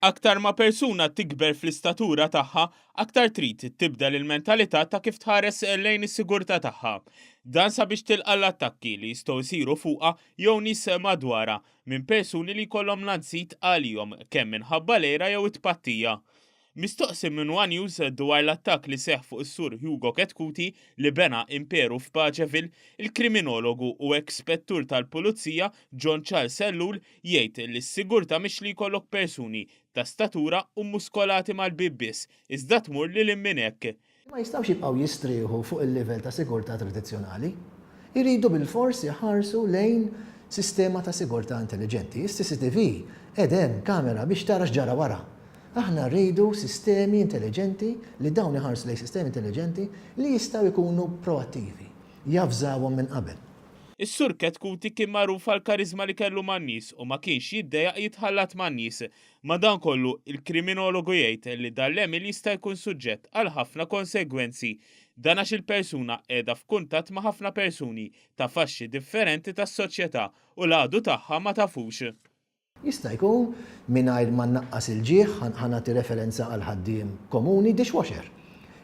Aktar ma persuna tikber fl-istatura tagħha, aktar trid tibdel il-mentalità ta' kif tħares lejn is-sigurtà tagħha. Dan sabiex tilqa' l-attakki li jistgħu jsiru fuqha jew nies madwarha minn persuni li jkollhom l-anzit għalihom kemm minħabba l-għira jew it-tpattija. Mistoqsi minn one News dwar l-attakk li seħħ fuq is-Sur Hugo Chetcuti li bena imperu f'Paceville, il-kriminologu u eks spettur tal-Pulizija John Charles Ellul jgħid li s-sigurtà mhix li jkollok persuni ta' statura u muskolati mal-bieb biss, iżda tmur lil hinn minn hekk. Ma jistgħux jibqgħu jistrieħu fuq il-livell ta' sigurtà tradizzjonali. Iridu bilfors iħarsu lejn sistema ta' sigurtà intelliġenti. Is-CCTV qiegħed hemm, kamera biex tara x'ġara wara. Aħna rridu sistemi intelliġenti li dawn iħarsu lejn sistemi intelliġenti li jistgħu jkunu proattivi, javżawhom minn qabel. Is-Sur Chetcuti kien magħruf għall-kariżma li kellu man-nies u ma kienx jiddejjaq jitħallat man-nies. Madankollu, il-kriminologu jgħid li dan l-għemil jista' jkun suġġett għal ħafna konsegwenzi. Dan għax il-persuna qiegħda f'kuntatt ma' ħafna persuni ta' faxxi differenti tas-soċjetà u l-għadu tagħha ma tafux. Jista' jkun, mingħajr ma nnaqqas il-ġieħ, ħa nagħti referenza għal ħaddiem komuni, dishwasher,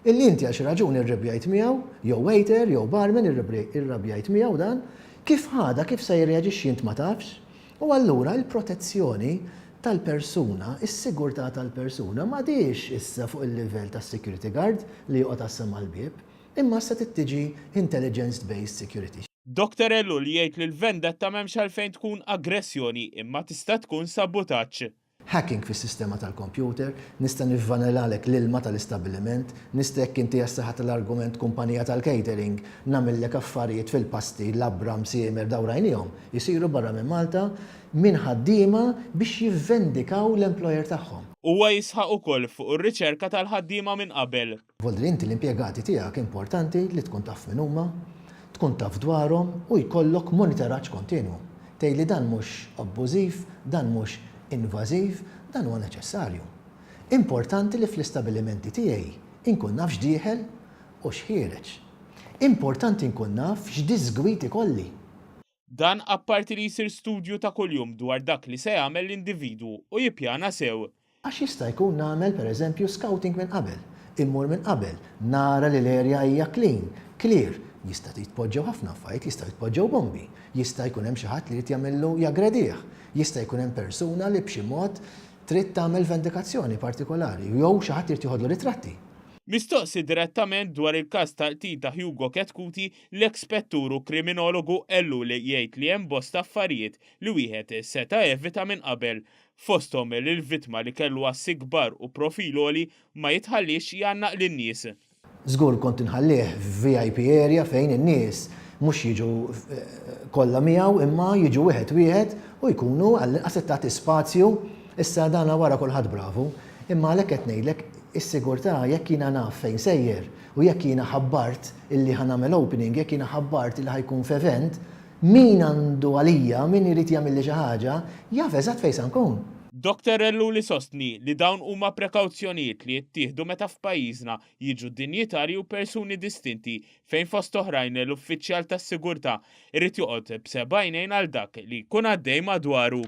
illi inti għal xi raġuni rrabjajt miegħu, jew waiter, jew barman irrabjajt miegħu dan, kif ħadha, kif se jirreaġixxi int ma tafx, u allura l-protezzjoni tal-persuna, is-sigurtà tal-persuna m'għadhiex issa fuq il-livell tas-security guard li joqgħod għassa mal-bieb, imma issa trid tiġi intelligence-based security. Doctor Ellul jgħid li l-vendetta m'hemmx għalfejn tkun aggressjoni imma tista' tkun sabutaġġ. Hacking fis-sistema tal-kompjuter, nista' nivvanelalek l-ilma tal-istabbiliment, nista' jekk inti għas-saħħa tal-argument kumpanija tal-catering nagħmillek affarijiet fil-pasti, labra, msiemer, dawn rajniehom isiru barra minn Malta minn ħaddiema biex jivvendikaw l-employer tagħhom. Huwa jisħaq ukoll fuq ir-riċerka tal-ħaddiema minn qabel. Vuol dire inti l-impjegati tiegħek importanti li tkun taf min huma, tkun taf dwarhom u jkollok monitoraġġ kontinwu. Tgħidli dan mhux abbużiv, dan mhux invażiv, dan huwa neċessarju. Importanti li fl-istabilimenti tiegħi nkun naf x'dieħel u x'ħiereġ. Importanti nkun naf x'diżgwid ikolli. Dan apparti li jsir studju ta' kuljum dwar dak li se jagħmel l-individwu u jippjana sew. Għax jista' jkun nagħmel, per eżempju, scouting minn qabel, immur minn qabel, nara li l-area hija clean, clear. Jista' jitpoġġew ħafna affarijiet, jistgħu jitpoġġew bombi, jista' jkun hemm xi ħadd li jrid jagħmillu jaggredih, jista' jkun hemm persuna li b'xi mod trid tagħmel vendikazzjoni partikolari jew xi ħadd irid joħodlu ritratti. Mistoqsi direttament dwar il-każ tal-qtil ta' Hugo Chetcuti, L-eks spettur u kriminologu Ellul jgħid li hemm bosta affarijiet li wieħed seta' evita minn qabel, fosthom li l-vittma li kellu assi kbar u profil għoli ma jitħalliex jgħannaq lin-nies. Żgur kont inħallih f'VIP area fejn in-nies mhux jiġu kollha miegħu imma jiġu wieħed wieħed u jkunu għall-inqas qed tagħti spazju. Issa dana wara kulħadd bravu. Imma għalhekk qed ngħidlek is-sigurtà jekk jiena naf fejn sejjer U jekk jiena ħabbart illi ħa nagħmel opening, jekk jiena ħabbart illi ħa jkun f'event, min għandu għalija, min irid jagħmilli xi ħaġa, jaf eżatt fejn sa nkun. Doctor Ellul isostni li dawn huma prekawzjonijiet li jittieħdu meta f'pajjiżna jiġu dinjitarji u persuni distinti fejn fost oħrajn l-uffiċjal tas-sigurtà irid joqgħod b'seba' għajnejn għal dak li jkun għaddej madwaru.